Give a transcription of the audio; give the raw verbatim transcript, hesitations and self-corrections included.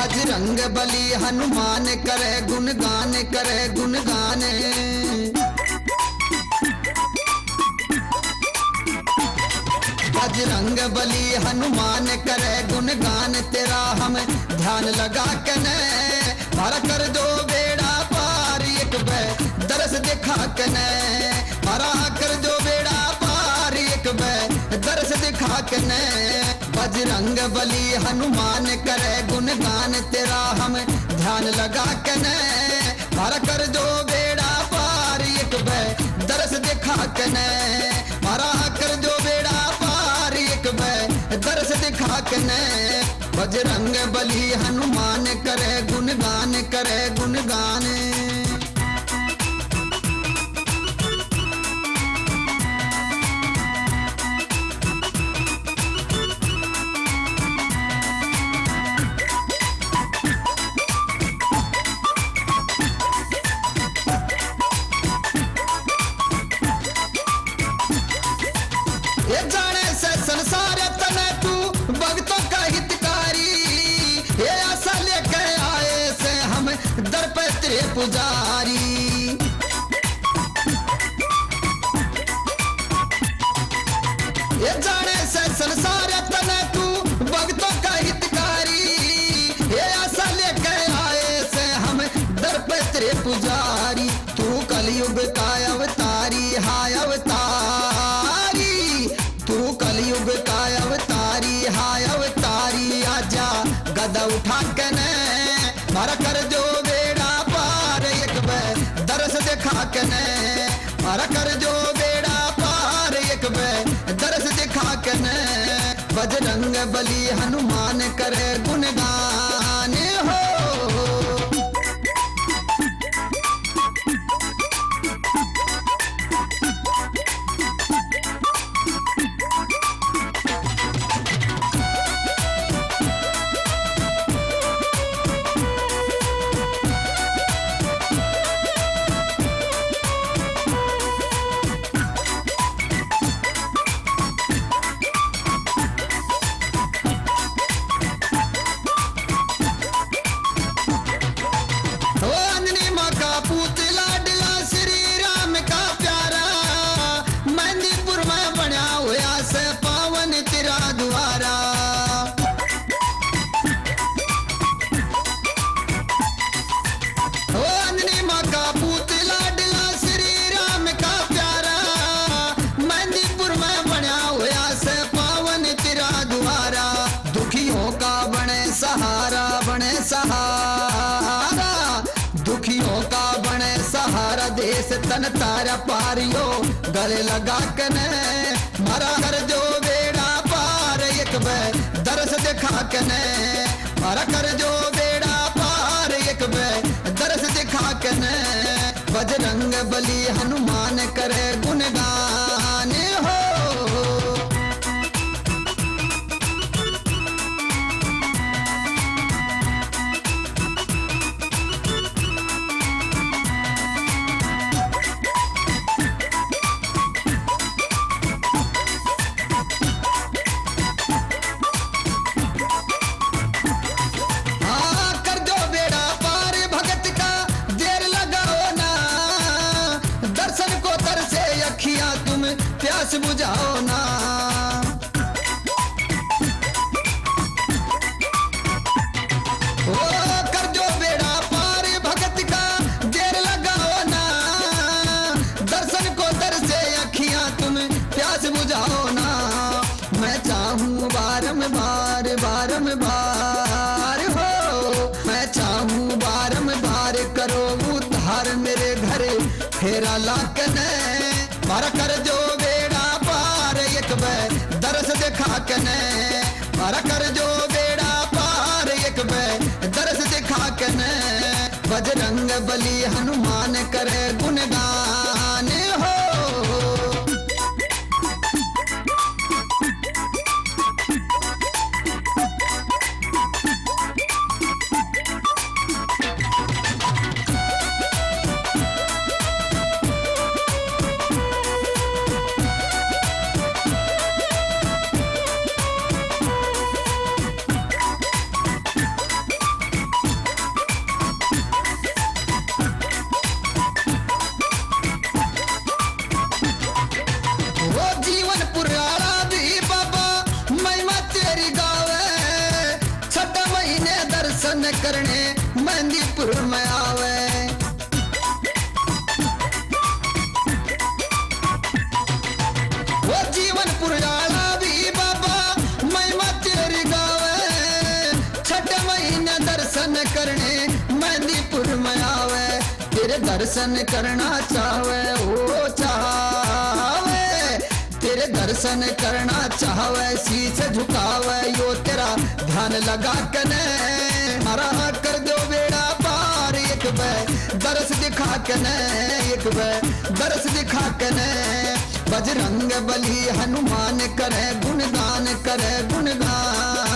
बजरंग बली हनुमान करे गुणगान, करे गुणगान। बजरंग बली हनुमान करे गुणगान, तेरा हम ध्यान लगा के ने। म्हारा कर दो बेड़ा पार एक बे दरस दिखा के ने। म्हारा कर दो बेड़ा पार एक बे दरस दिखा के ने। बजरंग बली हनुमान करे गुणगान, तेरा हम ध्यान लगा के ने। म्हारा कर दो बेड़ा पार एक बे दरस दिखा के ने। म्हारा कर दो बेड़ा पार एक बे दरस दिखा के ने। बजरंग बली हनुमान करे गुणगान, करे गुणगान। ये जाने से संसार तने तू भक्तों का हितकारी, ये आशा लेके आए से हम दर पे तेरे पुजारी। ये जाने से संसार तने तू भक्तों का हितकारी, ये आशा लेके आए से हम दर पे तेरे पुजारी। तू कलयुग का अवतारी, हाय अवतारी। तू कलयुग का अवतारी, हाय अवतारी। आजा गदा उठा के ने, म्हारा कर दो बेड़ा पार एक बे दरस दिखा के ने। म्हारा कर दो बेड़ा पार एक बे दरस दिखा के ने। बजरंग बली हनुमान करे गुणगान हो। ओ अंजनी माँ का पूत लाडला श्री राम का प्यारा, मेहंदीपुर में बण्या होया से पावन तेरा द्वारा। ओ अंजनी माँ का पूत लाडला श्री राम का प्यारा, मेहंदीपुर में बण्या होया से पावन तेरा द्वारा। दुखियों का बने सहारा, बने सहारा, दुखियों का बने सहारा। देश तन तारा पारियो गले लगा के ने। म्हारा कर दो बेड़ा पार एक बे दरस दिखा के ने। म्हारा कर दो बेड़ा पार एक बे दरस दिखा के ने। बजरंग बली हनुमान करे गुणगान हो। हाँ, कर दो बेड़ा पार भगत का, देर लगाओ ना। दर्शन को तरसे अखियां तुम, प्यास बुझाओ ना। ओ, कर दो बेड़ा पार भगत का, देर लगाओ ना। दर्शन को तरसे अखियां तुम, प्यास बुझाओ ना। मैं चाहूँ बारंबार, बारंबार हो, मैं चाहूँ बारंबार, करो उद्धार मेरे घर फेरा ला के ने। म्हारा कर दो बेड़ा पार एक बे दरस दिखा के ने। म्हारा कर दो बेड़ा पार एक बे दरस दिखा के ने। बजरंग बली हनुमान करे गुणगान हो। दर्शन करने मेहंदीपुर में आवे। वो जीवनपुर आला भी बाबा महिमा तेरी गावे। छठे महीने दर्शन करने मेहंदीपुर में आवे। तेरे दर्शन करना चाहवे, ओ चाहवे। तेरे दर्शन करना चाहवे, शीश झुकावे, यो तेरा ध्यान लगा के ने। मारा कर दो बेड़ा पार एक बे, दर्श दिखा के ने, एक बे, दर्श दिखा के ने। बजरंग बली हनुमान करे गुणगान, करे गुणगान।